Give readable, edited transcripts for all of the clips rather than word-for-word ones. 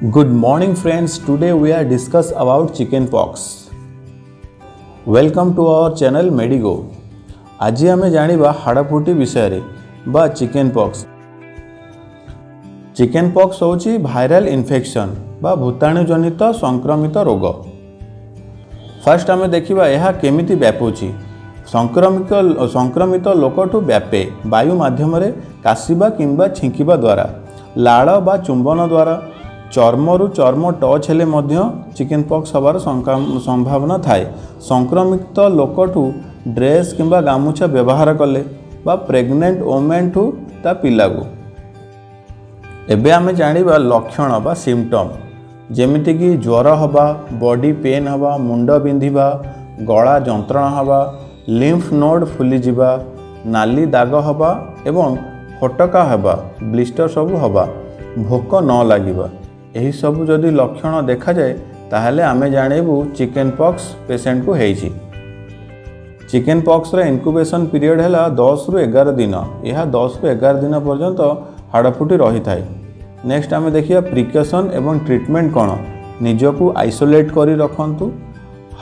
Good morning, friends. Today we are discuss about chicken pox. Welcome to our channel Medigo. ଆଜି ଆମେ ଜାଣିବା ହାଡ଼ଫୁଟି ବିଷୟରେ ବା ଚିକେନ୍ ପକ୍ସ। ଚିକେନ୍ ପକ୍ସ ହେଉଛି viral infection ବା ଭୂତାଣୁଜନିତ ସଂକ୍ରମିତ ରୋଗ। ଫାର୍ଷ୍ଟ ଆମେ ଦେଖିବା ଏହା କେମିତି ବ୍ୟାପୁଛି। ସଂକ୍ରମିତ ଲୋକଠୁ ବ୍ୟାପେ ବାୟୁ ମାଧ୍ୟମରେ, କାଶିବା କିମ୍ବା ଛିଙ୍କିବା ଦ୍ୱାରା, ଲାଳ ବା ଚୁମ୍ବନ ଦ୍ୱାରା। ଚର୍ମରୁ ଚର୍ମ ଟଚ୍ ହେଲେ ମଧ୍ୟ ଚିକେନ୍ ପକ୍ସ ହେବାର ସମ୍ଭାବନା ଥାଏ। ସଂକ୍ରମିତ ଲୋକଠୁ ଡ୍ରେସ୍ କିମ୍ବା ଗାମୁଛା ବ୍ୟବହାର କଲେ ବା ପ୍ରେଗନେଣ୍ଟ ଓମେନ୍ଠୁ ତା ପିଲାକୁ। ଏବେ ଆମେ ଜାଣିବା ଲକ୍ଷଣ ବା ସିମ୍ପଟମ୍, ଯେମିତିକି ଜ୍ୱର ହେବା, ବଡି ପେନ୍ ହେବା, ମୁଣ୍ଡ ବିନ୍ଧିବା, ଗଳା ଯନ୍ତ୍ରଣା ହେବା, ଲିମ୍ଫ ନୋଡ୍ ଫୁଲିଯିବା, ନାଲି ଦାଗ ହେବା ଏବଂ ଫୋଟକା ହେବା, ବ୍ଲିଷ୍ଟର ସବୁ ହେବା, ଭୋକ ନ ଲାଗିବା। ଏହିସବୁ ଯଦି ଲକ୍ଷଣ ଦେଖାଯାଏ, ତାହେଲେ ଆମେ ଜାଣିବୁ ଚିକେନ୍ ପକ୍ସ ପେସେଣ୍ଟକୁ ହେଇଛି। ଚିକେନ୍ ପକ୍ସର ଇନକ୍ୟୁବେସନ୍ ପିରିୟଡ଼ ହେଲା 10ରୁ 11 ଦିନ। ଏହା 10ରୁ 11 ଦିନ ପର୍ଯ୍ୟନ୍ତ ହାଡ଼ଫୁଟି ରହିଥାଏ। ନେକ୍ସଟ ଆମେ ଦେଖିବା ପ୍ରିକସନ୍ ଏବଂ ଟ୍ରିଟମେଣ୍ଟ କ'ଣ। ନିଜକୁ ଆଇସୋଲେଟ୍ କରି ରଖନ୍ତୁ,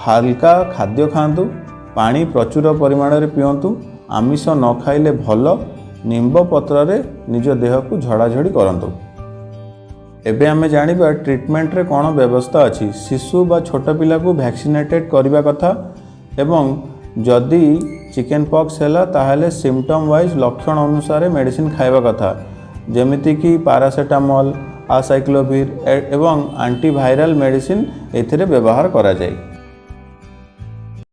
ହାଲକା ଖାଦ୍ୟ ଖାଆନ୍ତୁ, ପାଣି ପ୍ରଚୁର ପରିମାଣରେ ପିଅନ୍ତୁ, ଆମିଷ ନ ଖାଇଲେ ଭଲ, ନିମ୍ବ ପତ୍ରରେ ନିଜ ଦେହକୁ ଝଡ଼ାଝଡ଼ି କରନ୍ତୁ। ଏବେ ଆମେ ଜାଣିବା ଟ୍ରିଟମେଣ୍ଟରେ କ'ଣ ବ୍ୟବସ୍ଥା ଅଛି। ଶିଶୁ ବା ଛୋଟ ପିଲାକୁ ଭ୍ୟାକ୍ସିନେଟେଡ୍ କରିବା କଥା ଏବଂ ଯଦି ଚିକେନ୍ ପକ୍ସ ହେଲା, ତାହେଲେ ସିମ୍ପଟମ୍ ୱାଇଜ୍, ଲକ୍ଷଣ ଅନୁସାରେ ମେଡ଼ିସିନ ଖାଇବା କଥା, ଯେମିତିକି ପାରାସେଟାମଲ୍, ଆସାଇକ୍ଲୋଭିର୍ ଏବଂ ଆଣ୍ଟିଭାଇରାଲ ମେଡ଼ିସିନ ଏଥିରେ ବ୍ୟବହାର କରାଯାଏ।